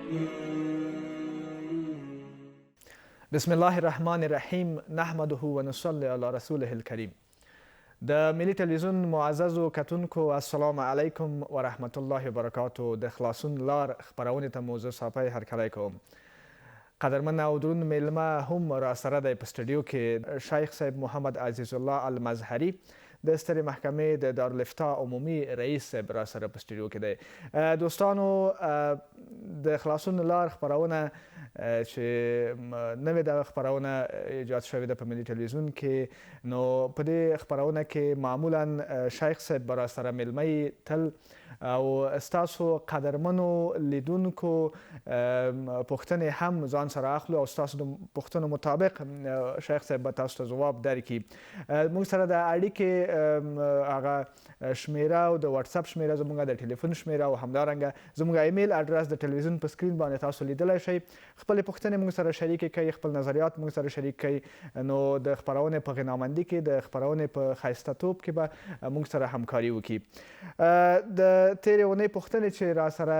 بسم الله الرحمن الرحیم، نحمده ونصلي علی رسوله الکریم. د ملي تلویزیون معززو کتونکو، السلام علیکم ورحمت الله وبرکاتو. د خلاصون لار خپرونې ته مو زه ساپی هرکلی کوم. قدرمن او دروند میلمه هم راسره دی په سټډیو کې، شیخ صاحب محمد عزیز الله المظهري، د سترې محکمې د دارالافتا عمومي رئیس صاحب راسره په سټډیو کې دی. دوستانو، د خلاصون لار خپرونه چې نوې دغه خپرونه ایجاد شوې ده په ملي ټلویزیون کې، نو په دې خپرونه کې معمولا شیخ صاحب به راسره میلمه تل او ستاسو قدرمنو لیدونکو پوښتنې هم ځان سره اخلو او ستاسو د پوښتنو مطابق شیخ صاحب به تاسو ته ځواب درکړي. موږ سره د اړیکې هغه شمیره او د واتساپ شمیره، زموږ د ټلیفون شمیره او همدارنګه زموږ ایمیل ادرس د ټلویزیون په سکرین باندې تاسو لیدلی شئ. خپلې پوښتنې موږ سره شریکې کړئ، خپل نظریات موږ سره شریک کړئ، نو د خپرونې په غنامندي کې، د خپرونې په ښایسته توب کې به موږ سره همکاري وکړي. د تېرې اونۍ پوښتنې چې را سره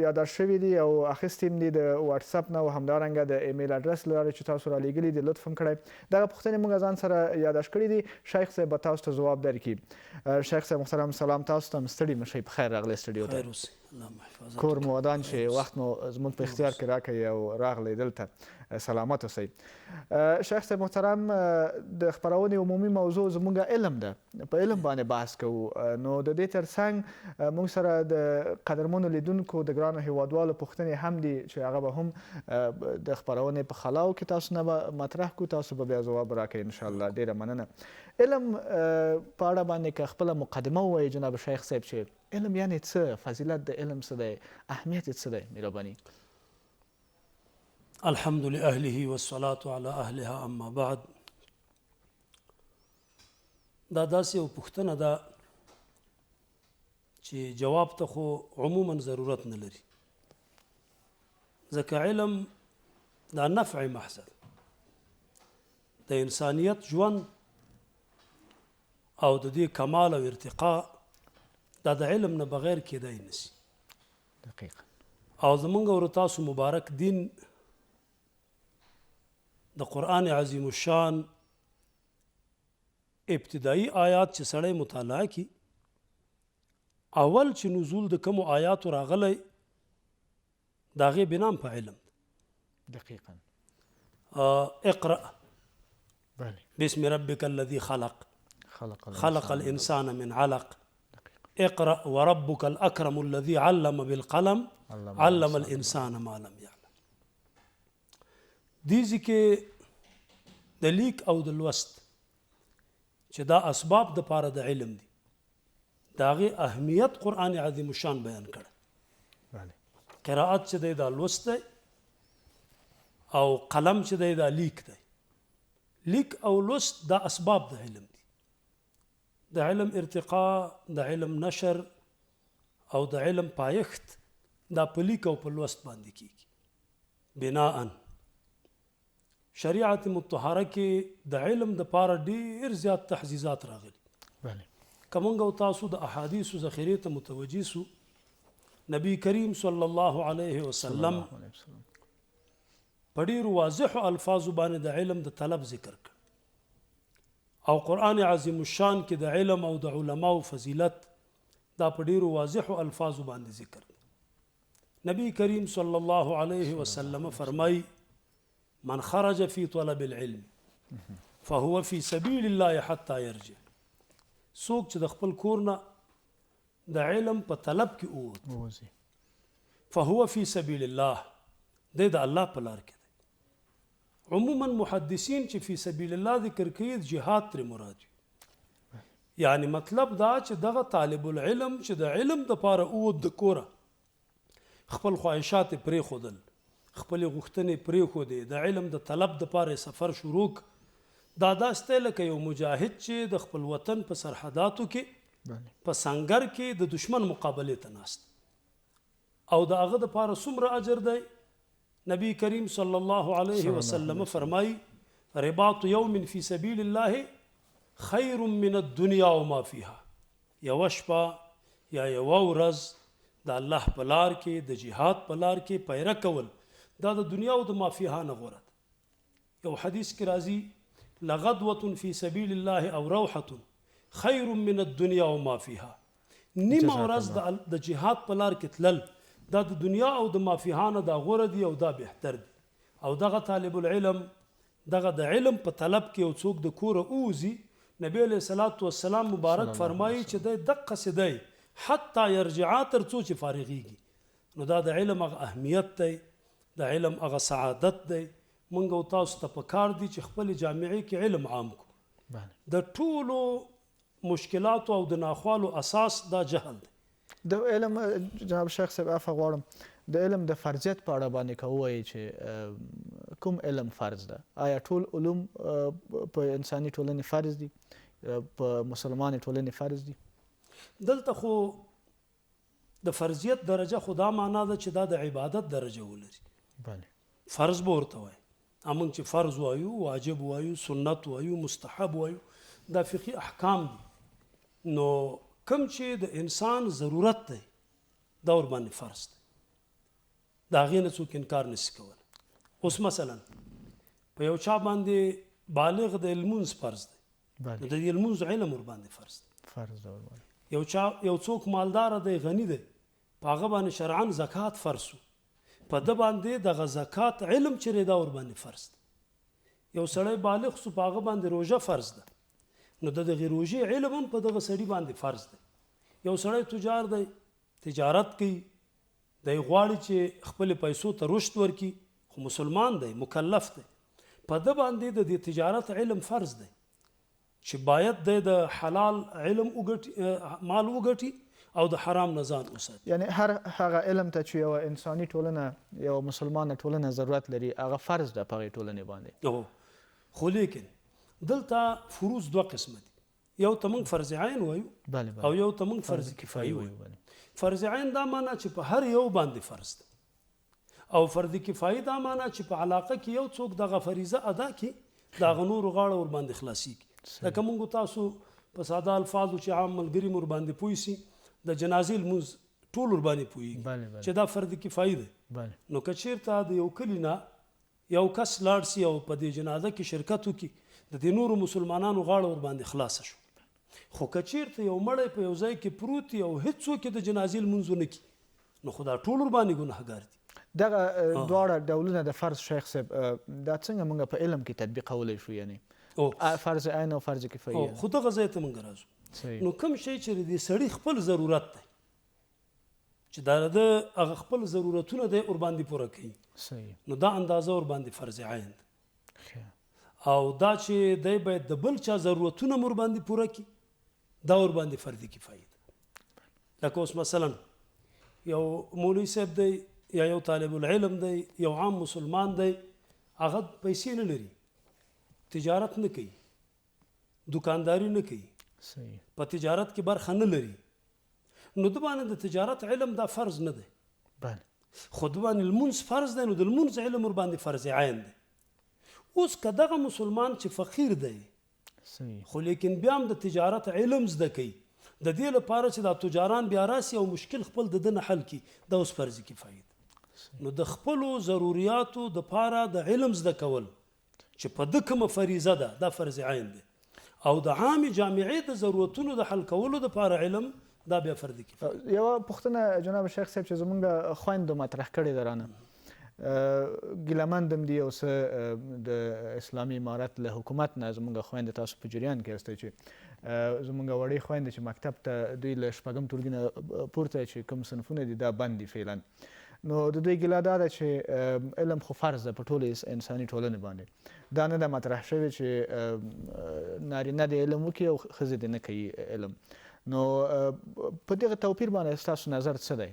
یاداشت شوې دي او اخیستې هم دي د واتساپ نه او همدارنګه د ایمیل ادرس له لارې چې تاسو رالیږلي دي، لطف هم کړی، دغه پوښتنې موږ ځان سره یاداشت کړې دي. شیخ صاحب به تاسو ته ځواب درکړي. شیخ صاحب محترم، سلام تاسو ته هم، ستړي مه شئ، په خیر راغلئ سټډیو ته. خیر اوسئ، الله مو حفاظت. کور مو ودان چې وخت مو زموږ په اختیار کې راکړئ او راغلئ دلته، سلامت اوسئ. شیخ صاحب محترم، د خپرونې عمومي موضوع زموږ علم ده، په علم باندې بحث کوو، نو د دې ترڅنګ موږ سره د قدرمنو لیدونکو، د ګرانو هیوادوالو پوښتنې هم دي چې هغه به هم د خپرونې په خلاو کې تاسو نه به مطرح کو، تاسو به بیا ځواب راکړئ ان شاء الله. ډیره مننه. علم په اړه باندې که خپله مقدمه ووایئ جناب شیخ صاحب، چې علم یعنی څه، فضیلت د علم څه دی، اهمیت یې څه دی؟ مهرباني. الحمد لأهله والصلاة على أهلها، أما بعد. دا داسې یو پوښتنه ده چې جواب ته خو عموما ضرورت نه لري، ځکه علم دا نفع محض ده د انسانیت ژوند او د دې کمال او ارتقا دا د علم نه بغیر کېدای نسی. دقیقا. او زمونږ او تاسو مبارک دین د قرآن عظیم الشان ابتدایي آیات چې سړی مطالعه کی، اول چې نزول د کومو آیاتو راغلی، د هغې بنا هم په علم ده. اقرأ باسم ربك الذي خلق، خلق الإنسان من علق، اقرأ وربك الأكرم الذي علم بالقلم، علم الإنسان ما لم يعلم. دې ځای کې د لیک او د لوست چې دا اسباب د پاره د علم دي، د هغې اهمیت قرآن عظیم الشان بیان کړی. قرائت چې دی دا لوست دی او قلم چې دی دا لیک دی. لیک او لوست دا اسباب د علم دي. د علم ارتقا، د علم نشر او د علم پایښت دا په لیک او په لوست باندې کیږي. بناءً شریعت مطهره کې د علم د پاره ډیر زیات تحزیزات راغلي. که مونږ او تاسو د احادیثو ذخیرې ته متوجه سو، نبی کریم صلی الله علیه وسلم په ډیرو واضحو الفاظو باندې د علم د طلب ذکر کړ، او قرآن عظیم الشان کې د علم او د علماو فضیلت دا په ډیرو واضحو الفاظو باندې ذکر دی. نبی کریم صلی الله علیه وسلم فرمایي: من خرج في طلب العلم فهو في سبيل الله حتى يرجع. څوک چې د خپل کور نه د علم په طلب کې ووت، ووځي، فهو في سبيل الله، دی د الله په لار کې دی. عموما محدثین چې فی سبیل الله ذکر کوي، جهاد ترې مراد وي. یعنی مطلب دا چې دغه طالب العلم چې د علم دپاره ووت د کوره، خپل خواهشات یې پرېښودل، خپلې غوښتنې پرېښودې، د علم د طلب دپاره یې سفر شروع کړ، دا داسې دی لکه یو مجاهد چې د خپل وطن په سرحداتو کې په سنګر کې د دشمن مقابلې ته ناست، او د هغه دپاره څومره اجر دی؟ نبی کریم صلی الله علیه وسلم فرمایي: رباط یوم فی سبیل الله خیر من الدنیا وما فیها. یوه شپه یا یوه ورځ د الله په لار کې، د جهاد په لار کې پیره کول، دا د دنیا او د مافیها نه غوره ده. یو حدیث کې راځي، لغدوة فی سبیل الله او روحة خیر من الدنیا وما فیها. نیمه ورځ د جهاد په لار کې تلل دا د دنیا او د مافیها نه دا غوره دي او دا بهتر دي. او دغه طالب العلم، دغه د علم په طلب کې یو څوک د کوره ووځي، نبی علیه الصلاة والسلام مبارک فرمایي چې دی دقسې دی حتی یرجعا، تر څو چې فارغېږي. نو دا د علم هغه اهمیت دی، د علم هغه سعادت دی. مونږ او تاسو ته په کار دي چې خپلې جامعې کې علم عام کړو. د ټولو مشکلاتو او د ناخوالو اساس دا جهل دی. د علم، جناب شیخ صاحب عفوه غواړم، د علم د فرضیت په اړه باندې که ووایئ چې کوم علم فرض ده؟ آیا ټول علوم په انساني ټولنې فرض دي، په مسلمانې ټولنې فرض دي؟ دلته خو د فرضیت درجه خو دا معنا ده چې دا د عبادت درجه ولري. بله. فرض به ورته وایي. موږ چې فرض وایو، واجب وایو، سنت وایو، مستحب وایو، دا فقهي احکام دي. نو کوم چې د انسان ضرورت دی دا ورباندې فرض دی، د هغې نه څوک انکار نشي کولی. اوس مثلا په یو چا باندې بالغ د لمونځ فرض دی، نو د دې لمونځ علم ورباندې فرض دی. فرض دی ورباندې. یو څوک مالدار دی، غني دی، په هغه باندې شرعاً زکات فرض شو، په ده باندې دغه زکات علم چې دی دا ورباندې فرض دی. یو سړی بالغ شو، په هغه باندې روژه فرض ده، نو د دغې روژې علم هم په دغه سړي باندې فرض دی. یو سړی تجار دی، تجارت کوي، دی غواړي چې خپلې پیسو ته رشد ورکړي، خو مسلمان دی، مکلف دی، په ده باندې د دې تجارت علم فرض دی چې باید دی د حلال علم وګټي، مال وګټي او د حرام نه ځان وساتي. یعنی هر هغه علم ته چې یوه انساني ټولنه، یوه مسلمانه ټولنه ضرورت لري، هغه فرض ده په هغې ټولنې باندې. خو لیکن دلته فروض دوه قسمه دي، یو ته موږ فرض عین وایو او یو ته موږ فرض کفایي وایو. فرض عین دا معنا چې په هر یو باندې فرض ده، او فرض کفایي دا معنا چې په علاقه کې یو څوک دغه فریضه ادا کړي، د هغه نورو غاړه ورباندې خلاصېږي. لکه موږ تاسو په ساده الفاظو چې عام ملګري مو ورباندې پوه سي، د جنازې لمونځ ټول ورباندې پوهېږي چې دا فرض کفایي دی. نو که چېرته د یو کلي نه یو کس لاړ سي او په دې جنازه کې شرکت وکړي، د دې نورو مسلمانانو غاړه ورباندې خلاصه شو. خو که چېرته یو مړی په یو ځای کې پروت وي او هېڅوک یې د جنازې لمونځ ونه کړي، نو خو دا ټول ورباندې ګناهګار دي. دغه دواړه ډولونه د فرض شیخ صاحب دا څنګه موږ په علم کې تطبیقولی شو؟ یعنی فرض عین او فرض کفایي. خو دغه ځای ته موږ راځو. نو کوم شی چې د دې سړي خپل ضرورت دی، چې دا د هغه خپل ضرورتونه دی ورباندې پوره کوي، نو دا اندازه ورباندې فرض عین ده. او دا چې دی باید د بل چا ضرورتونه هم ورباندې پوره کړي، دا ورباندې فرض کفایي ده. لکه اوس مثلا یو مولوي صاحب دی یا یو طالب العلم دی، یو عام مسلمان دی، هغه پیسې نه لري، تجارت نه کوي، دکانداري نه کوي، په تجارت کې برخه نه لري، نو ده باندې د تجارت علم دا فرض نه دی. خو ده باندې لمونځ فرض دی، نو د لمونځ علم ورباندې فرض عین دی. اوس که دغه مسلمان چې فقیر دی، خو لیکن بیا هم د تجارت علم زده کوي، د دې لپاره چې دا تجاران بیا راسي او مشکل خپل د ده نه حل کړي، دا اوس فرض کفایي ده. نو د خپلو ضروریاتو دپاره د علم زده کول چې په ده کومه فریضه ده، دا فرض عین دی، او د عامې جامعې د ضرورتونو د حل کولو دپاره علم دا بیا فرض کفایي. یوه پوښتنه جناب شیخ صاحب چې زمونږ خویندو مطرح کړې ده رانه، ګیلهمند هم دي یو څه د اسلامي امارت له حکومت نه، زمونږ خویندې تاسو په جریان کې یاستئ چې زمونږ وړې خویندې چې مکتب ته دوی له شپږم ټولګي نه پورته چې کوم صنفونه دي دا بند دي فعلا. نو د دوی ګیله دا ده چې علم خو فرض ده په ټولې انساني ټولنې باندې، دا نه ده مطرح شوې چې نارینه دې علم وکړي او ښځې دې نه کوي علم. نو په دغه توپیر باندې ستاسو نظر څه دی؟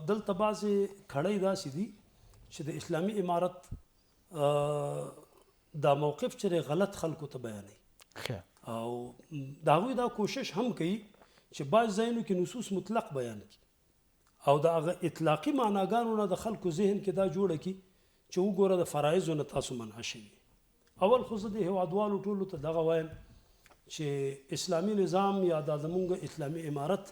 دلته بعضې کړۍ داسې دي چې د اسلامي امارت دا موقف چې دی غلط خلکو ته بیانوي، او د هغوی دا کوشش هم کوي چې بعض ځایونو کې نصوص مطلق بیان کړي او د هغه اطلاقي معناګانو نه د خلکو ذهن کې دا جوړه کړي چې وګوره د فرایضو نه تاسو منع شوي. اول خو زه د هېوادوالو ټولو ته دغه وایم چې اسلامي نظام یا دا زمونږ اسلامي امارت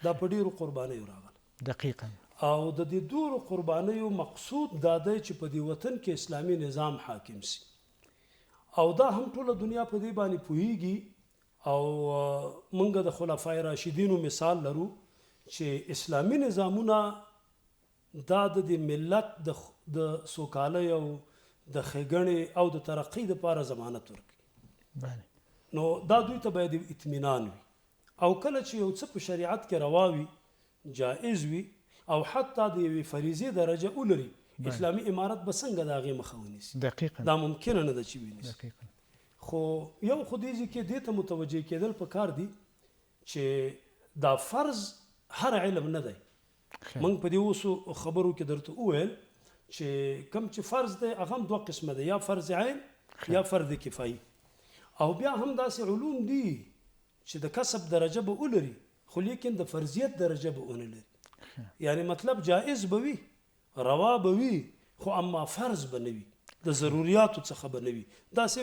دا په ډیرو قربانیو راغله. دقیقا. او د دې دورو قربانیو مقصود دا دی چې په دې وطن کې اسلامي نظام حاکم سي، او دا هم ټوله دنیا په دې باندې پوهیږي. او موږ د خلفای راشدینو مثال لرو چې اسلامي نظامونه دا د دې ملت د سوکالۍ او د ښېګڼې او د ترقۍ دپاره ضمانت ورکوي. نو دا دوی ته باید یو اطمینان وي. او کله چې یو څه په شریعت کې روا وي، جائز وي، او حتی د یوې فریضې درجه ولري، اسلامي امارت به څنګه د هغې مخه ونیسي؟ دقیقاً. دا ممکنه نه ده چې ونیسي. دقیقاً. خو یو خو دې ځای کې دې ته متوجه کېدل پکار دي چې دا فرض هر علم نه دی. موږ په دې اوسو خبرو کې درته وویل چې کوم چې فرض دی هغه هم دوه قسمه دی، یا فرض عین یا فرض کفایي. او بیا هم داسې علوم دي چې د کسب درجه به ولري، خو لیکن د فرضیت درجه به ونه لري. یعنی مطلب جائز به وي، روا به وي، خو اما فرض به نه وي، د ضروریاتو څخه به نه وي. داسې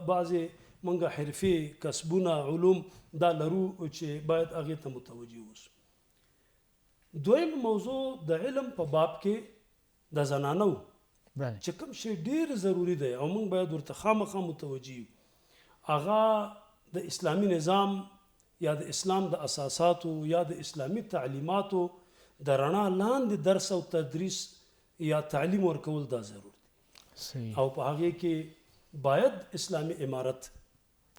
بعضې موږ حرفې، کسبونه، علوم دا لرو چې باید هغې ته متوجه اوسو. دویم موضوع د علم په باب کې د زنانو چې کوم شی ډېر ضروري دی او موږ باید ورته خامخا متوجه یو، هغه د اسلامي نظام یا د اسلام د اساساتو یا د اسلامي تعلیماتو د رڼا لاندې درس او تدریس یا تعلیم ورکول دا ضرور دی. او په هغې کې باید اسلامي امارت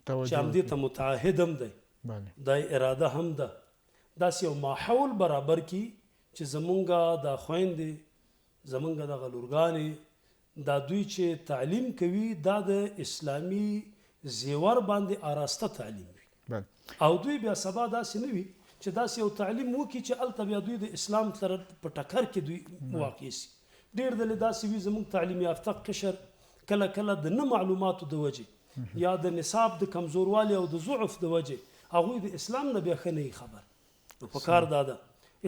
چې همدې ته متعهد هم دی، دا اراده هم ده، داسې یو ماحول برابر کړي چې زمونږ دا خویندې، زمونږ دغه لورګانې، دا دوی چې تعلیم کوي دا د اسلامي زیور باندې آراسته تعلیم وي. او دوی بیا سبا داسې نه وي چې داسې یو تعلیم وکړي چې هلته بیا دوی د اسلام سره په ټکر کې دوی واقع سي. ډېر ځلې داسې وي زموږ تعلیم یافته قشر کله کله د نه معلوماتو د وجې یا د نصاب د کمزوروالي او د ضعف د وجې هغوی د اسلام نه بیا ښه نه خبر. نو په کار دا ده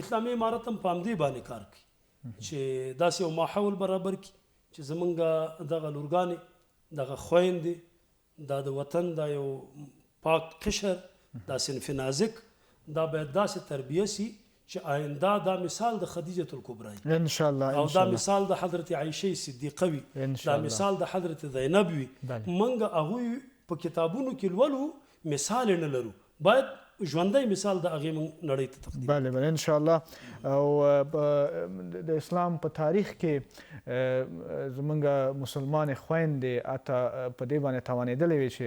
اسلامي امارت هم په همدې باندې کار کوي چې داسې یو ماحول برابر کړي چې زمونږ دغه لورګانې، دغه خویندې، دا د وطن دا یو پاک قشر، دا صنف نازک، دا باید داسې تربیه سي چې آینده دا مثال د خدیجة الکبرى وي، ان شاء الله، او دا مثال د حضرت عایشې صدیقه وي، دا مثال د حضرت زینب وي. موږ هغوی په کتابونو کې لولو، مثال یې نه لرو، باید ژوندی مثال د هغې موږ نړۍ ته تقدیم. بله بله، ان شاء الله. او د اسلام په تاریخ کې زمونږ مسلمانې خویندې حتی په دې باندې توانېدلې وې چې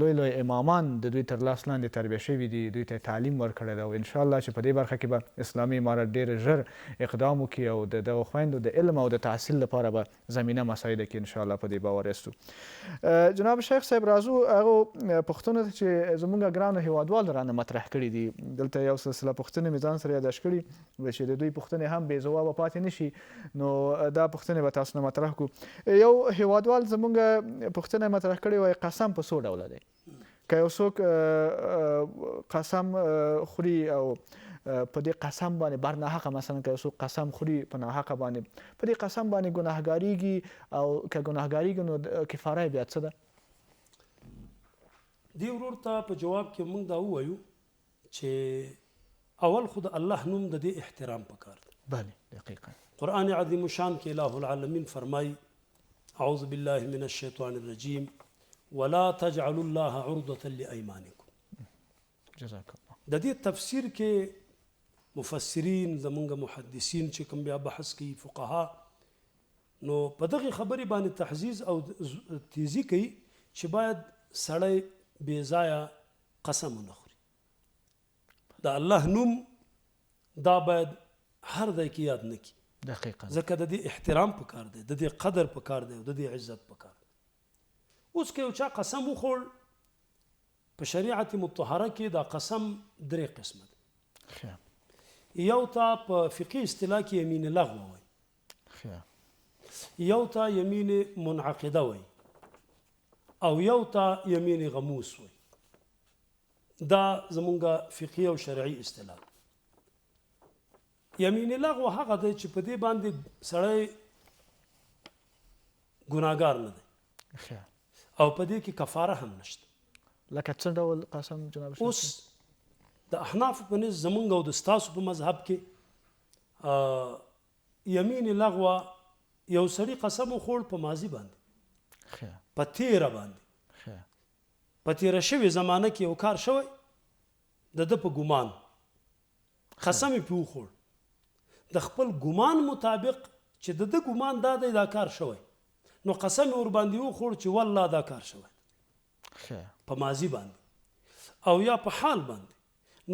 لوی لوی امامان د دوی تر لاس لاندې تربیه شوي دي، دوی ته تعلیم ورکړی دی. او ان شاء الله چې په دې برخه کې به اسلامي امارت ډېر ژر اقدام وکړي او د دغو خویندو د علم او د تحصیل لپاره به زمینه مساعده کړي، ان شاء الله په دې باور یاستو. جناب شیخ صاحب، راځو هغو پوښتنو ته چې زمونږ ګرانو هیوادوالو رانه مطرح کړي دي. دلته یو سلسله پوښتنې مې ځان سره یادداشت کړي چې د دوی پوښتنې هم بې ځوابه پاتې نه شي، نو دا پوښتنې به تاسو نه مطرح کړو. یو هیوادوال زمونږ پوښتنه مطرح کړې، وایي قسم په څو ډوله دی؟ که یو څوک قسم خوري او په دې قسم باندې بر ناحقه، مثلا که یو څوک قسم خوري په ناحقه باندې، په دې قسم باندې ګناهګاریږي، او که ګناهګاریږي نو کفاره یې بیا څه ده؟ دې ورور ته په جواب کې موږ دا ووایو چې اول خو د الله نوم د دې احترام پکار دی. بله، دقیقا. قرآن عظیم شان کې الہ العالمین فرمایي: اعوذ بالله من الشیطان الرجیم ولا تجعلوا الله عرضة لأیمانکم. جزاک الله. د دې تفسیر کې مفسرین، زمونږ محدثین چې کوم بیا بحث کوي، فقها، نو په دغې خبرې باندې تحزیز او تیزي کوي چې باید سړی بې ځایه قسم ونه خوري. د الله نوم دا باید هر ځای کې یاد نه کړي. دقیقاً. ځکه د دې احترام پکار دی، د دې قدر پکار دی او د دې عزت پکار دی. اوس که یو چا قسم وخوړ، په شریعت مطهره کې دا قسم درې قسمه دی. یو ته په فقهي اصطلاح کې یمین لغو وایي، یو ته یمین منعقده وایي، او یو ته یمین غموس وایي. دا زمونږ فقهي او شرعي اصطلاح. یمین لغو هغه دی چې په دې باندې سړی ګناهګار نه دی او په دې کې کفاره هم نشته. لکه څه ډول قسم جناب شیخ؟ اوس د احنافو په نزد زمونږ او د ستاسو په مذهب کې یمین لغوه یو سړي قسم وخوړ په ماضي باندې، په تیره باندې، په تیره شوې زمانه کې یو کار شوی د ده په ګمان قسم یې پرې وخوړ، د خپل ګمان مطابق چې د ده ګمان دا دی دا کار شوی، نو قسم یې ورباندې وخوړ چې والله دا کار شوی په ماضي باندې او یا په حال باندې.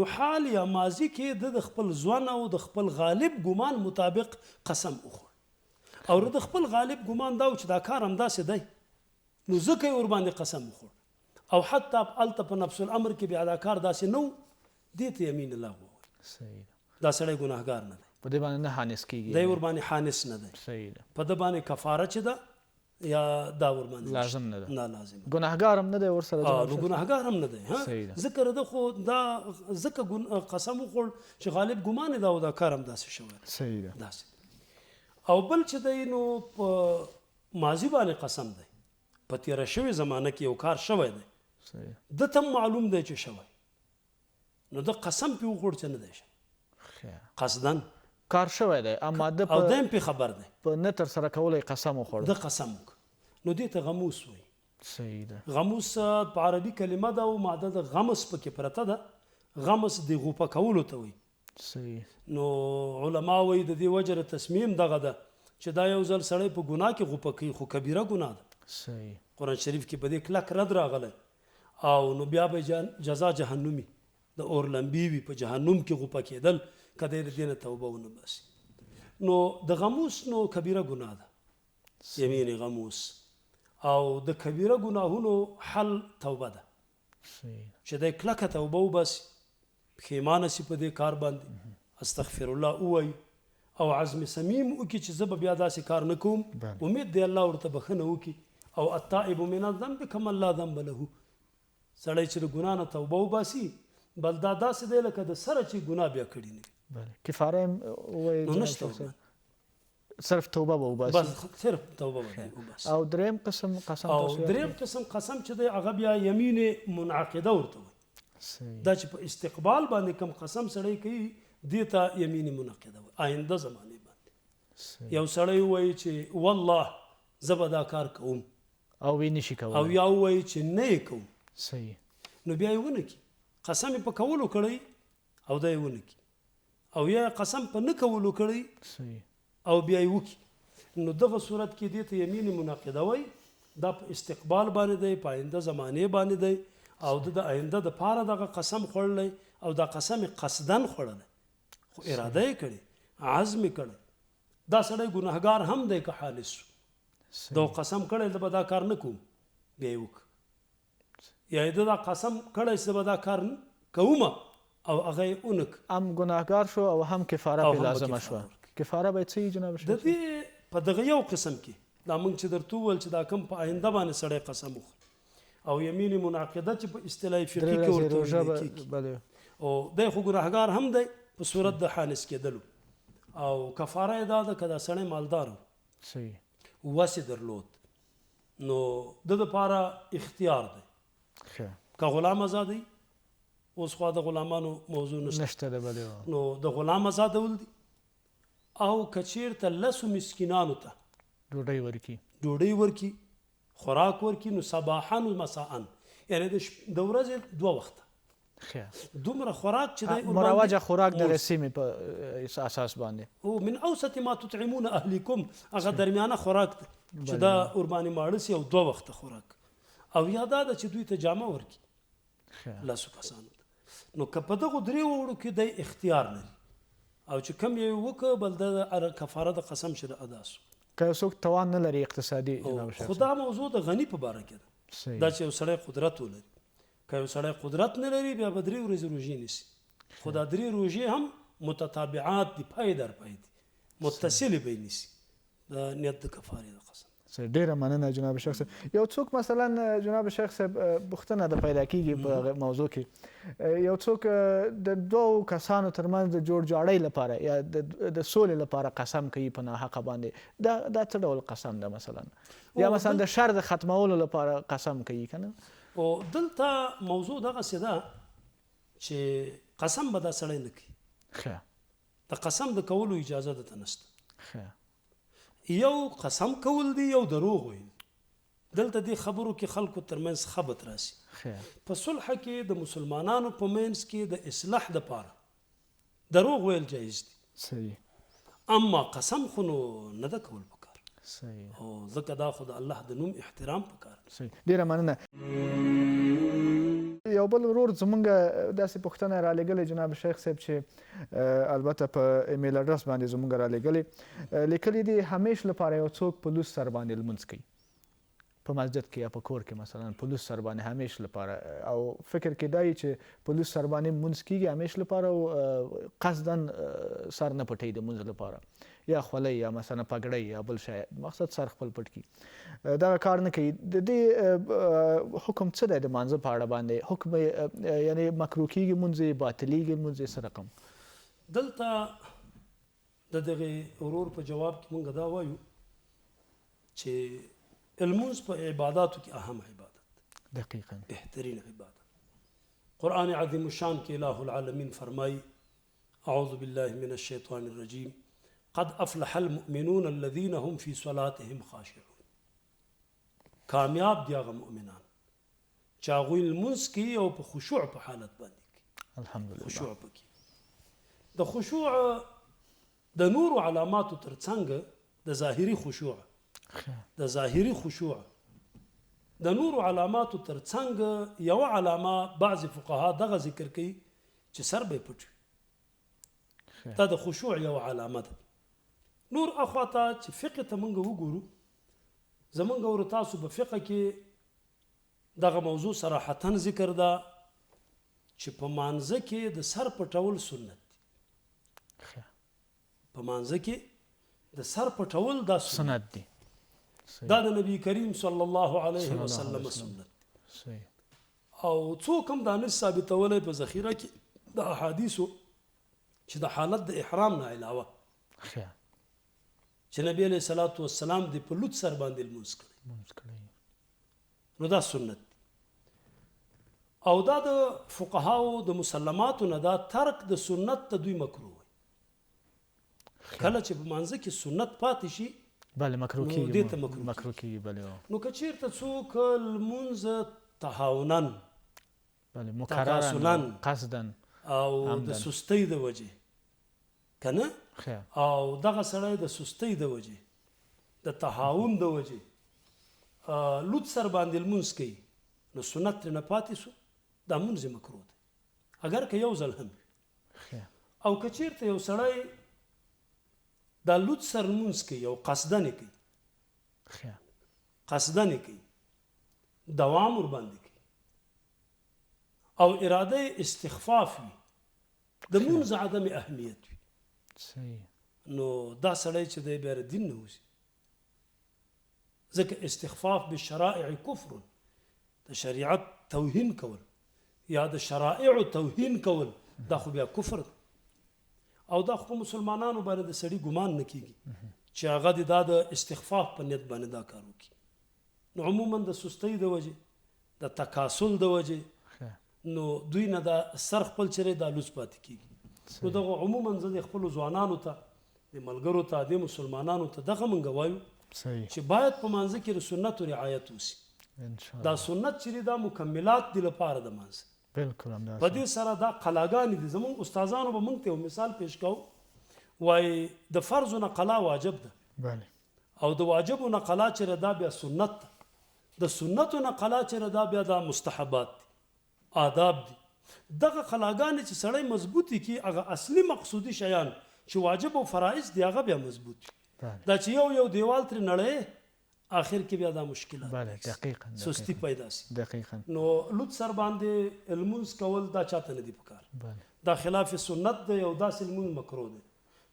نو حال یا ماضي کې د خپل ځوان او د خپل غالب ګمان مطابق قسم وخوړ، او د خپل غالب ګمان دا و چې دا کار همداسې دی، نو ځکه یې ورباندې قسم وخوړ، او حتی هلته په نفس الامر کې بیا دا کار داسې نه و، دې ته یمین لغو وایي. دا سړی ګناهګار نه دی، په دې باندې نه حانث کېږي، دی ورباندې حانث نه دی. په ده باندې کفاره چې ده یا دا ورباندې لازم نه ده، نه لازم، ګناهګار هم نه دی ورسره، نو ګناهګار هم نه دی. ځکه ده خو دا ځکه قسم وخوړ چې غالب ګمان یې دا و دا کار هم داسې شوی دی، داسې. او بل چې دی نو په ماضي باندې قسم دی، په تېره شوې زمانه کې یو کار شوی دی، ده ته هم معلوم دی چې شوی، نو ده قسم پرې وخوړ چې نه دی شوی، قصداً کار شوی دی، اما ده او دی هم پرې خبر دی، په نه ترسره کولو یې قسم وخوړ، ده قسم وکړ، نو دې ته غموس وایي. صحیح ده. غموس په عربي کلمه ده او ماده د غمس پکې پرته ده، غمس د غوپه کولو ته وایي. صحیح. نو علما وایي د دې وجه د تسمیم دغه ده چې دا یو ځل سړی په ګناه کې غوپه کوي، خو کبیره ګناه ده. صحیح. قرآن شریف کې په دې کلک رد راغلی، او نو بیا به جزا جهنمي د اور لمبې وي، په جهنم کې غوپه کېدل که دی د دې نه توبه ونه باسي. نو د غموس نو کبیره ګناه ده، یمین غموس، او د کبیره ګناهونو حل توبه ده، چې دی کلکه توبه وباسي، پښیمانه سي په دې کار باندې، استغفر الله ووایي، او عزم صمیم وکړي چې زه به بیا داسې کار نه کوم، امید دی الله ورته بښنه وکړي. او التائب من الذنب کمن لا ذنب له، سړی چې د ګناه نه توبه وباسي بل دا داسې دی لکه د سره چې ګناه بیا کړې نه وي. کفاره هم ووایي نو نشته ورباندې، صرف توبه به وباسي، بس صرف توبه به وباسي. او دریم قسم قسم، او دریم قسم قسم چې دی هغه بیا یمین منعقده ورته وایي. دا چې په استقبال باندې کوم قسم سړی کوي دې ته یمین منعقده وایي، آینده زمانې باندې. یو سړی ووایي چې والله زه به دا کار کوم، او ویې نشي کولی، او یا ووایي چې نه یې کوم، صحیح، نو بیا یې ونه کړي، قسم یې په کولو کړی او دا یې ونه کړي، او یا یې قسم په نه کولو کړی او بیا یې وکړي، نو دغه صورت کې دې ته یمین منعقده وایي. دا په استقبال باندې دی، په آینده زمانې باندې دی، او د آینده دپاره دغه قسم خوړلی، او دا قسم یې قصداً خوړلی، خو اراده یې کړې، عزم یې کړی. دا سړی ګناهګار هم دی که حالص شو، دا قسم کړی زه به دا کار نه کوم، بیا یې وکړه، یا یې ده دا قسم کړی چې زه به دا کار کوم او هغه یې ونه کړ، هم ګناهګار شو او هم کفاره پرې لازمه شوه. کفاره به یې څه وي جناب شیخ؟ د دې په دغه یو قسم کې دا موږ چې درته وویل چې دا کوم په آینده باندې سړی قسم وخوري، او یمین منعقده چې په اصطلاح فقهي کې ورته ویل کېږي، او دی خو ګناهګار هم دی په صورت د حانث کېدلو، او کفاره یې دا ده که دا سړی مالدار و، وس یې درلود، نو د دپاره اختیار دی، که غلام ازادوي، اوس خو د غلامانو موضوع نشته، نو د غلام ازادول دي، او که چیرته لسو مسکینانو ته ډوډۍ ورکړي، ډوډۍ ورکړي، خوراک ورکړي، نو صباحا و مساء، یعنې د ورځې دوه وخته دومره خوراک چې دی مروجه خوراک دغه سیمې په اساس باندې، او من اوسط ما تطعمون اهلیکم، هغه درمیانه خوراک دی چې دا ورباندې ماړه سي، او دوه وخته خوراک. او یا دا ده چې دوی ته جامه ورکړي لسو کسانو ته. نو که په دغو درېو وړو کې دی اختیار لري، او چې کم یې وکړه بل د کفاره د قسم چې د ادا سو. که یو څوک توان نه لري اقتصادي جناب شیخ، خو دا موضوع د غني په باره کې ده، دا چې یو سړی قدرت ولري. که یو سړی قدرت نه لري بیا به درې ورځې روژې نیسي، خو دا درې روژې هم متتابعات دي، پای در پای دي، متصلې به یې نیسي د نیت د کفارې د قسم. ډیره مننه جناب شیخ صاحب. یو څوک مثلا جناب شیخ صاحب پوښتنه د پیدا کیږي په موضوع کې، یو څوک د دوو کسانو ترمنځ د جوړ جاړۍ لپاره یا د سولې لپاره قسم کوي په ناحقه باندې، دا څه ډول قسم ده مثلا؟ یا مثلا د شر د ختمولو لپاره قسم کوي که نه؟ او دلته موضوع دغسې ده چې قسم به دا سړی نه کوي. ښه. د قسم د کولو اجازه ده ته نشته. ښه. یو قسم کول دي، یو دروغ ویل. دلته دې خبرو کې خلکو ترمنځ خبط راسي. ښه. په صلح کې د مسلمانانو په منځ کې د اصلاح دپاره دروغ ویل جایز دي. صحیح. اما قسم خو نو نه ده کول پکار. صحیح. او ځکه دا خو د الله د نوم احترام پکار دی. صحیح. ډیره مننه. یو بل ورور زمونږ داسې پوښتنه رالېږلې جناب شیخ صاحب چې البته په ایمیل اډرس باندې زمونږ رالېږلې، لیکلي دي همیش لپاره یو څوک په لوڅ سر باندې لمونځ کوي په مسجد کې یا په کور کې مثلا په لوڅ سر باندې همیش لپاره، او فکر کې دای چې په لوڅ سر باندې مونځ کیږي همیش لپاره او قصداً سر نه پټوي د مونځ لپاره، یا خولۍ یا مثلا پګړۍ یا بل شی، مقصد سر خپل پټ کړي، دغه کار نه کوي. د دې حکم څه دی د مانځه په اړه باندې؟ حکم یعنی مکروه کیږي مونځ یې، باطلیږي مونځ یې، څه رقم؟ دلته د دغې ورور په جواب کې مونږ دا وایو چې لمونځ په عباداتو کې اهم عبادت، دقیقاً بهترین عبادت. قرآن عظیم الشان کې الہ العالمین فرمایي: اعوذ بالله من الشیطان الرجیم، قد افلح المؤمنون الذين هم في صلاتهم خاشعون. کامیاب دي هغه مؤمنان چې هغوی لمونځ کوي او په خشوع په حالت باندې کوي. الحمدلله. خشوع پکې د خشوع د نورو علاماتو ترڅنګ د ظاهري خشوع، د ظاهري خشوع د نورو علاماتو ترڅنګ یو علامه بعضې فقها دغه ذکر کوي چې سر به یې پټ وي. دا د خشوع یو علامه ده. نور اخوا ته چې فقه ته موږ وګورو، زمونږ ور تاسو په فقه کې دغه موضوع صراحتاً ذکر ده چې په مانځه کې د سر پټول سنت دي. په مانځه کې د سر پټول دا سنت دي. دا د نبی کریم صلی الله علیه وسلم سنت دي. او څوک هم دا نشي ثابتولی په ذخیره کې د احادیثو چې د حالت د احرام نه علاوه چې نبی علیه الصلاة والسلام دې په لوڅ سر باندې لمونځ کړی، نو دا سنت دی. او دا د فقهاو د مسلماتو نه دا ترک د سنت ته دوی مکروه وایي. کله چې په مانځه کې سنت پاتې شي بله مکروه نو کیږي، دې ته مکروه مکروه کیږي. بله نو که چیرته څوک لمونځ تهاوناً، بله مکرراً، تکاسلاً، قصداً، او د عمداً. سستۍ د وجې که نه، او دغه سړی د سستۍ د وجې، د تهاون د وجې لوڅ سر باندې لمونځ کوي، نو سنت ترې نه پاتې سو، دا مونځ یې مکروه دی، اګر که یو ځل هم وي. او که چیرته یو سړی دا لوڅ سر لمونځ کوي او قصداً یې کوي، قصداً یې کوي، دوام ورباندې کوي او اراده یې استخفاف وي، د مونځ عدم اهمیت وي، نو دا سړی چې دی بیا دین نه وځي، ځکه استخفاف بالشرائع کفر، د شریعت توهین کول یا د شرائع توهین کول دا خو بیا کفر دی. او دا خو په مسلمانانو باندې د سړي ګمان نه کیږي چې هغه دې دا د استخفاف په نیت باندې دا کار وکړي. نو عموما د سستۍ د وجې، د تکاسل د وجې، نو دوی نه دا سر خپل چېرې دا لوڅ پاتې کیږي. نو دغه عموما زه د خپلو ځوانانو ته، د ملګرو ته، د مسلمانانو ته دغه مونږ وایو چې باید په مانځه کې د سنتو رعایت وسي. دا سنت چې دا مکملات دي لپاره د مانځه. بالکل همداسې. په دې سره دا قلاګانې دي. زمونږ استادانو به مونږ ته یو مثال پیش کوو، وایي د فرضو نه قلا واجب ده، او د واجبو نه قلا چې دا بیا سنت ده، د سنتو نه قلا چې دا بیا دا مستحبات دي، آداب دي. دغه قلاګانې چې سړی مضبوطې کړي، هغه اصلي مقصودي شیان چې واجب او فرایض دي هغه بیا مضبوط وي. دا چې یو یو دیوال ترې نړۍ، آخر کې بیا دا مشکلات دقیقاً، سستی پیدا سي. دقیقاً. نو لوڅ سر باندې لمونځ کول دا چاته نه دی پکار، دا خلاف سنت دی او داسې لمونځ مکروه دی.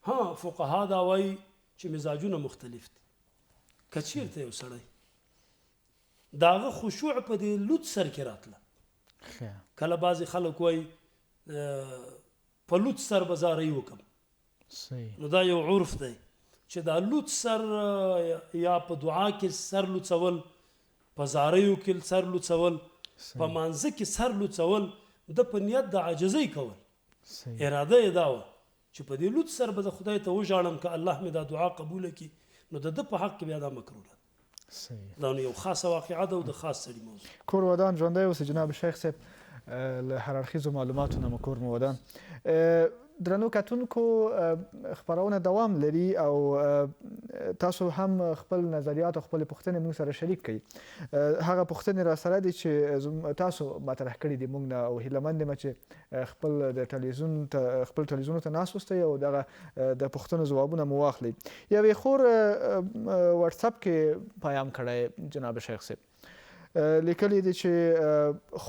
ها فقها دا وایي چې مزاجونه مختلف دي. که چیرته یو سړی د هغه خشوع په دې لوڅ سر کې راتله، کله بعضې خلک وایي په لوڅ سر به زارۍ وکړم، نو دا یو عرف دی چې دا لوڅ سر یا په دعا کې سر لوڅول، په زاریو کې سر لوڅول، په مانځه کې سر لوڅول، د په نیت د عاجزۍ کول، اراده یې دا وه چې په دې لوڅ سر به زه خدای ته وژاړم که الله مې دا دعا قبوله کړي، نو د ده په حق کې بیا دا مکروه ده. دا نو یو خاصه واقعه ده او د خاص سړي موضوع. کور ودان، ژوندی اوسې جناب شیخ صاحب، له هر اړخیزو معلوماتو نه مو کور مو ودان. درنو کتونکو، خپرونه دوام لري او تاسو هم خپل نظریات او خپلې پوښتنې موږ سره شریک کړئ. هغه پوښتنې راسره دي چې تاسو مطرح کړي دي موږ نه، او هیله مند یم چې خپل د ټلویزیون ته خپل ټلویزیونو ته ناست اوسئ او دغه د پوښتنو ځوابونه مو واخلئ. یوې خور واتساپ کې پیام کړی جناب شیخ صاحب، لیکلي دي چې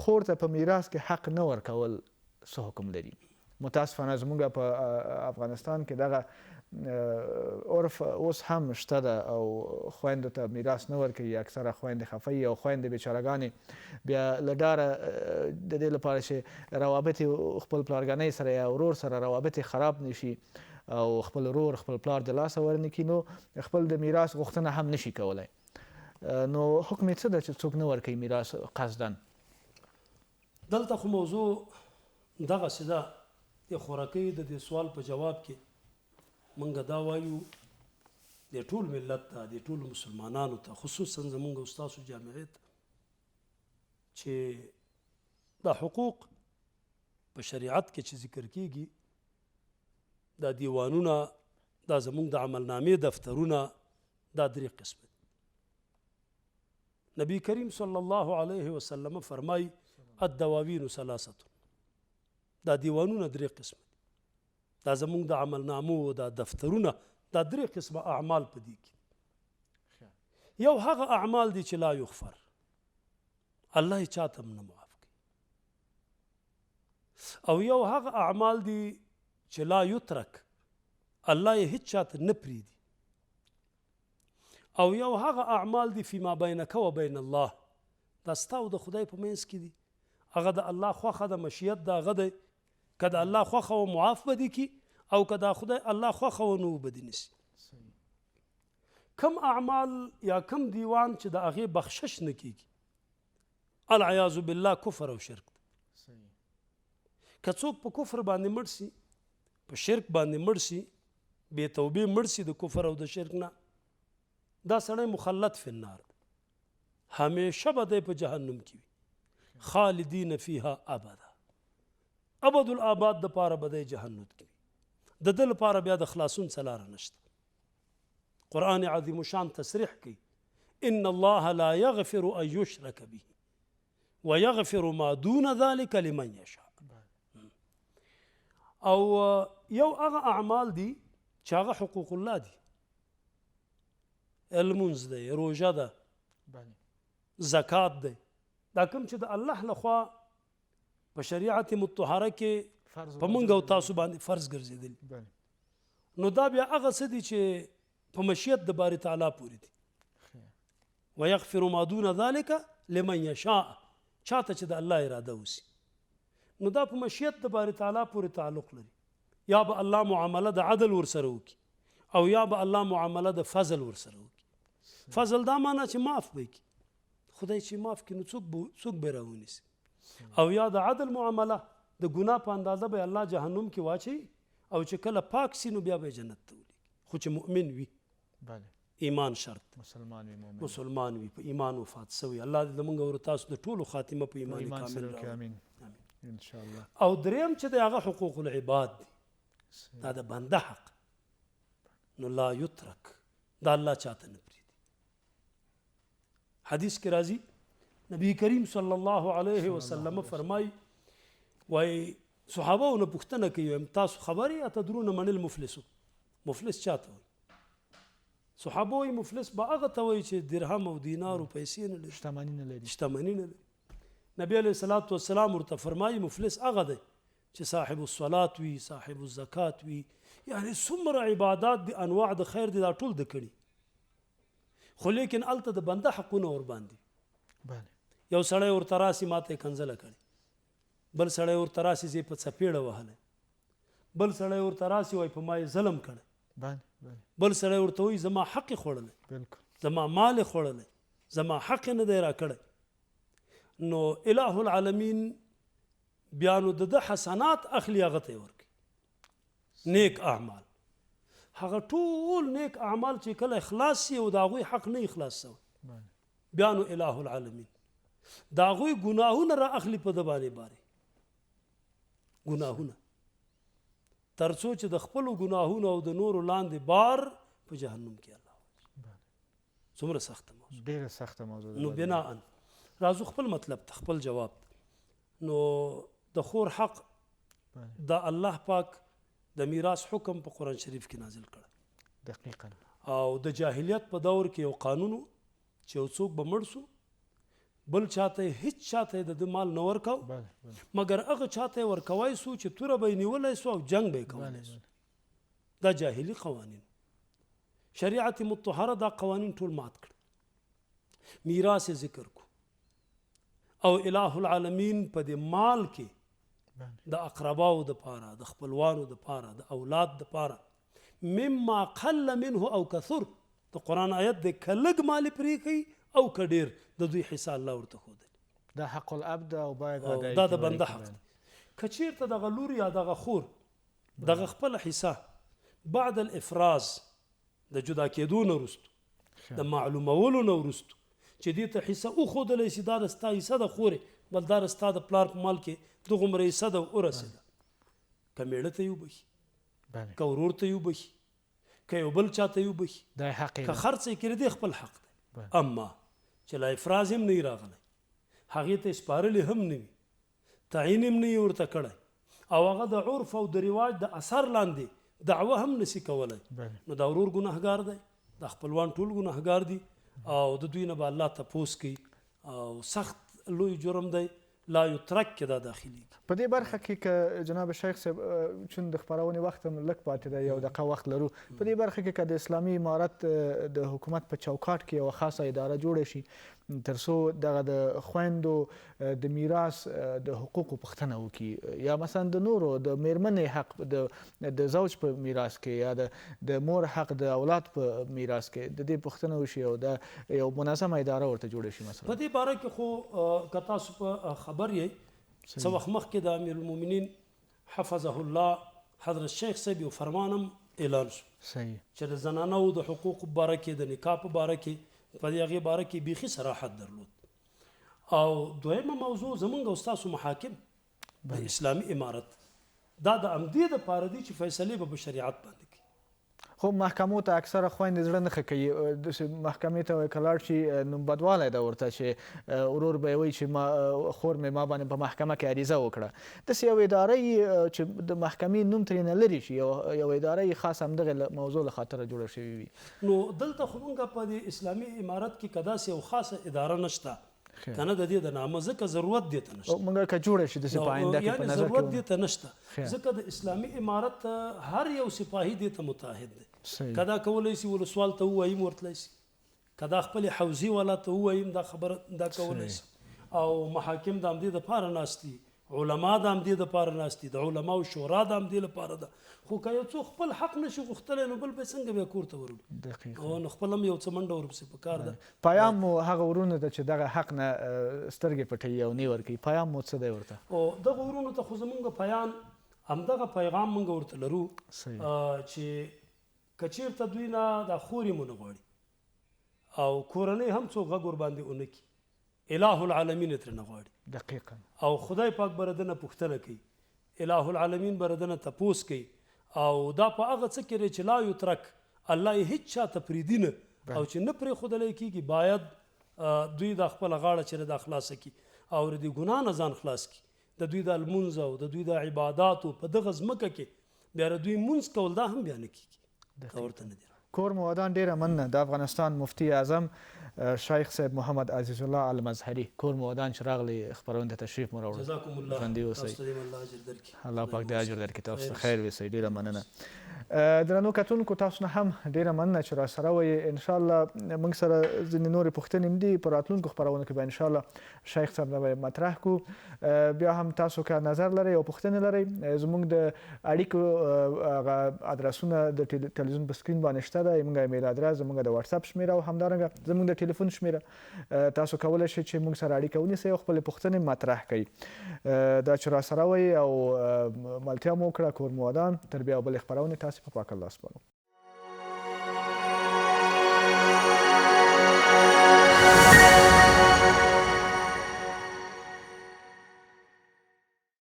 خور ته په میراث کې حق نه ورکول څه حکم لري؟ متاسفانه زموږ په افغانستان کې دغه عرف اوس هم شته ده او خویندو ته میراث نه ورکوي. اکثره خویندې خفه وي او خویندې بیچارهګانې بیا له ډاره د دې لپاره چې روابط یې خپل پلارګنۍ سره یا ورور سره روابط یې خراب نه شي او خپل ورور خپل پلار د لاسه ورنکړي، نو خپل د میراث غوښتنه هم نشي کولی. نو حکم یې څه ده چې څوک نه ورکوي میراث قصداً؟ دلته خو موضوع دغسې ده د خورکۍ د دې سوال په جواب کې مونږ دا وایو د ټول ملت ته، د ټولو مسلمانانو ته، خصوصا زمونږ او ستاسو جامعې ته، چې دا حقوق په شریعت کې چې ذکر کیږي، دا دیوانونه، دا زمونږ د عملنامې دفترونه، دا درې قسمه دي. نبی کریم صلی الله علیه وسلم فرمای الدواوین ثلاثه، دا دیوانونه درې قسمه دي. دا زمونږ د عملنامو دا دفترونه، دا درې قسمه اعمال په دې کې. یو هغه اعمال دي چې لا یغفر، الله یې چاته هم نه معاف کوي، او یو هغه اعمال دي چې لا یترک، الله یې هیڅ چاته نه پرېږدي، او یو هغه اعمال دي فيما بینک و بین الله، دا ستا او د خدای په منځ کې دي، هغه د الله خوښه ده، مشیت د هغه دی، که د الله خوښه وه معاف به دي کړي، او که د خدای الله خوښه وه نو به دي نشي. کم اعمال یا کم دیوان چې د هغې بخشش نه کیږي، العیاذ بالله کفر او شرک دی. که څوک په کفر باندې مړ سي، په شرک باندې مړ سي، بې توبې مړ سي د کفر او د شرک نه، دا سړی مخلد فی النار دی، همیشه به دی په جهنم کې وي، خالدین فیها ابدا، ابد الآباد د پاره به دی جهنم کې وي. د ده لپاره بیا د خلاصون څه لاره نشته. قرآن عظیم الشان تصریح کوي ان الله لا یغفر ان یشرک به ویغفر ما دون ذلک لمن یشاء. او یو هغه اعمال دي چې هغه حقوق الله دي، لمونځ دی، روژه ده، زکات دی، دا کوم چې د الله لخوا په شریعت مطهره کې په مونږ او تاسو باندې فرض ګرځېدلی، نو دا بیا هغه څه دي چې په مشیت د باري تعالی پورې دي. ویغفر ما دون ذلک لمن یشاء، چاته چې د الله اراده وسي، نو دا په مشیت د باري تعالی پورې تعلق لري. یا به الله معامله د عدل ورسره وکړي، او یا به الله معامله د فضل ورسره وکړي. فضل دا معنا چې معاف به کړي، خدای چې معاف کړي نو څوک به راونیسي. او یا د عدل معامله د ګناه په اندازه به الله جهنم کې واچوي، او چې کله پاک سي نو بیا به جنت ته ولیږي، خو چې مؤمن وي، ایمان شرط، مسلمان وي، مؤمن مسلمان وي، په ایمان وفات سوی. الله دې زمونږ او تاسو د ټولو خاتمه په ایمان کامل راوړي، آمین ان شاء الله. او دریم چې د هغه حقوق العباد دي، دا د بنده حق، نو لا یترک، دا الله چاته نه پرېږدي. حدیث کې راځي نبی کریم صلی الله علیه وسلم فرمایي، وایي صحابه نه پوښتنه کوي، وایم تاسو خبر یې اتدرون من المفلس؟ مفلس چاته وایي؟ صحابه وایي مفلس به هغه ته وایي چې درهم او دینار او پیسې نه لري، شتمني نه لري، شتمني نه لري. نبی علیه الصلاة والسلام ورته فرمایي مفلس هغه دی چې صاحب الصلاة وي، صاحب الزکات وي، یعنې څومره عبادات دي، انواع د خیر دي، دا ټول د کړي، خو لیکن هلته د بنده حقونه ورباندې. یو سړی ورته راسي ماته یې کنځله کړې، بل سړی ورته راسي زه یې په څپېړه وهلی، بل سړی ورته راسي وایي په ما یې ظلم کړی، بل سړی ورته وایي زما حق یې خوړلی، زما مال یې خوړلی، زما حق یې نه دی راکړی. نو اله العالمین بیا نو د ده حسنات اخلي، هغه ته یې ورکوي، نیک اعمال. هغه ټول نیک اعمال چې کله اخلاص سي او د هغوی حق نه اخلاص سوی، بیا نو اله العالمین د هغوی ګناهونه را اخلي په ده باندې باري ګناهونه، تر څو چې د خپلو ګناهونو او د نورو لاندې بار په جهنم کې الله. څومره سخته موضوع، ډېره سخته موضوع ده. نو بناءً راځو خپل مطلب ته، خپل جواب ته. نو د خور حق د الله پاک د میراث حکم په قرآن شریف کې نازل کړی. دقیقاً. او د جاهلیت په دور کې یو قانون و چې یو څوک به مړ سو، بل چاته یې هیڅ چاته یې د ده مال نه ورکاو، مګر هغه چاته یې ورکوای سو چې توره به یې نیولی سو او جنګ به یې کولی سو. دا جاهلي قوانین. شریعت مطهره دا قوانین ټول مات کړ، میراث یې ذکر کو، او اله العالمین په دې مال کې د اقرباو د پاره، د خپلوانو د پاره، د اولاد د پاره، مما قل منه او کثر، د قرآن آیت دی، که لږ مال یې پرېښی او که ډېر، د دوی حصه الله ورته ښودلې. دا حق العبد او باید ادای دا د بنده حق دی. که چیرته دغه لور یا دغه خور دغه خپله حصه بعد الافراز، د جدا کېدو نه وروسته، د معلومولو نه وروسته چې دې ته حصه وښودلی شي، دا د ستا حصه ده خورې، بل دا د ستا د پلار په مال کې دغومره حصه ده ورسېده، که مېړه ته یې وبښي، که ورور ته یې وبښي، که یو بل چا ته یې وبښي، که خرڅ یې کړي، دی خپل حق دی. اما چې لا افراز هم نه وي راغلی، هغې ته یې سپارلي هم نه وي، تعین هم نه یې ورته کړی، او هغه د عرف او د رواج د اثر لاندې دعوه هم نسی کولی، نو دا ورور ګناهګار دی، دا خپلوان ټول ګناهګار دي، او د دوی نه به الله تپوس کوي، او سخت لوی جرم دی، لا یترک کې دا داخليږي. په دې برخه کې که جناب شیخ صاحب، چون د خپرونې وخت هم لږ پاتې دی، یو دقیقه وخت لرو، په دې برخه کې که د اسلامي امارت د حکومت په چوکاټ کې یوه خاصه اداره جوړه شي تر څو دغه د خویندو د میراث د حقوقو پوښتنه وکړي، یا مثلا د نورو د میرمنې حق د زوج په میراث کې، یا د مور حق د اولاد په میراث کې، د دې پوښتنه وشي او د یو منظمه اداره ورته جوړه شي. مثلا په دې باره کې خو که تاسو په خبر یئ، څه وخت مخکې د امیرالمؤمنین حفظه الله حضرت شیخ صاحب یو فرمان هم اعلان شو چې د زنانو د حقوقو په باره کې، د نکاح په باره کې، په دې هغې باره کې بیخي صراحت درلود. او دویمه موضوع زمونږ او ستاسو محاکم د اسلامي امارت دا د همدې دپاره دي چې فیصلې به په شریعت باندې کوي. خو محکمو ته اکثره خویندې زړه نه ښه کوي، داسې محکمې ته که لاړ شي نو بدوالی ده ورته چې ورور به یې وایي چې ما خور مې ما باندې په محکمه کې عریضه وکړه. داسې یو اداره یي چې د محکمې نوم ترې نه لرې شي، یو اداره یي خاص همدغې موضوع له خاطره جوړه شوې وي. نو دلته خو مونږ په دې اسلامي امارت کې که داسې یو خاصه اداره نشته که نه د دې د نامه، ځکه ضرورت دې ته نشته. مونږ که جوړه شي داسې په آینده کې په یعنې نظر کې ضرورت دې ته نشته، ځکه د اسلامي امارت هر یو سپاهي دې ته متعهد دی. که دا کولی شي ولسوال ته ووایي هم ورتلی شي، که دا خپلې حوزې والا ته ووایي هم دا خبره دا کولی شي. او محاکم د همدې دپاره ناست دي، علما د همدې دپاره ناست دي، د علماو شورا د همدې لپاره ده. خو که یو څوک خپل حق نشي غوښتلی نو بل به یې څنګه بیا کور ته وروړي؟ او نو خپل هم یو څه منډه ورپسې په کار ده. پیام مو هغه ورونو ته چې دغه حق نه سترګې پټوي او نه ورکوي، پیام مو څه دی ورته؟ او دغه ورونو ته خو زمونږ پیام همدغه پیغام مونږ ورته لرو چې که چېرته دوی نه دا خورې مو نه غواړي او کورنۍ هم څوک غږ ورباندې ونه کړي، اله العالمین یې ترې نه غواړي. او خدای پاک به ردنه پوښتنه کوي، اله العالمین به ردنه تپوس کوي. او دا په هغه څه کې دی چې لا یترک، الله یې هیڅ چا ته پرېږدي نه، او چې نه پرېښودلی کېږي باید دوی دا خپله غاړه چې دا خلاصه کړي او د دې ګناه نه ځان خلاص کړي. د دوی د لمونځ او د دوی د عباداتو په دغه ځمکه کې بیا د دوی لمونځ کول دا هم بیا نه کېږي، دا ورته نه دی. کور مو ودان، ډېره مننه. د افغانستان مفتي اعظم شیخ صاحب محمد عزیز الله المظهري، کور مو ودان چې راغلی خپرونې ته تشریف مو راوړل. جزاکم الله. ژوندي اوسئ. تاسو ته دې الله اجر درکړي. الله پاک دې اجر درکړي. تاسو ته خیر ویسئ. ډېره مننه. درنو کتونکو تاسو نه هم ډېره مننه چې راسره وئ. انشاءالله موږ سره ځینې نورې پوښتنې هم دي، په راتلونکو خپرونو کې به انشاءالله شیخ صاحب نه به مطرح کړو. بیا هم تاسو که نظر لرئ او پوښتنې لرئ، زموږ د اړیکو هغه ادرسونه د تلویزیون په سکرین باندې شته. شته ده، زموږ ایمیل ادرس، زموږ د واتساپ شمیره او همدارنګه زموږ د ټلیفون شمیره. تاسو کولی شئ چې موږ سره اړیکه ونیسئ او خپلې پوښتنې مطرح کړئ. دا چې راسره وئ او ملتیا مو وکړه، کور مو ودان. تر بیا بلې خپرونې تاسې په پاک الله سپارو.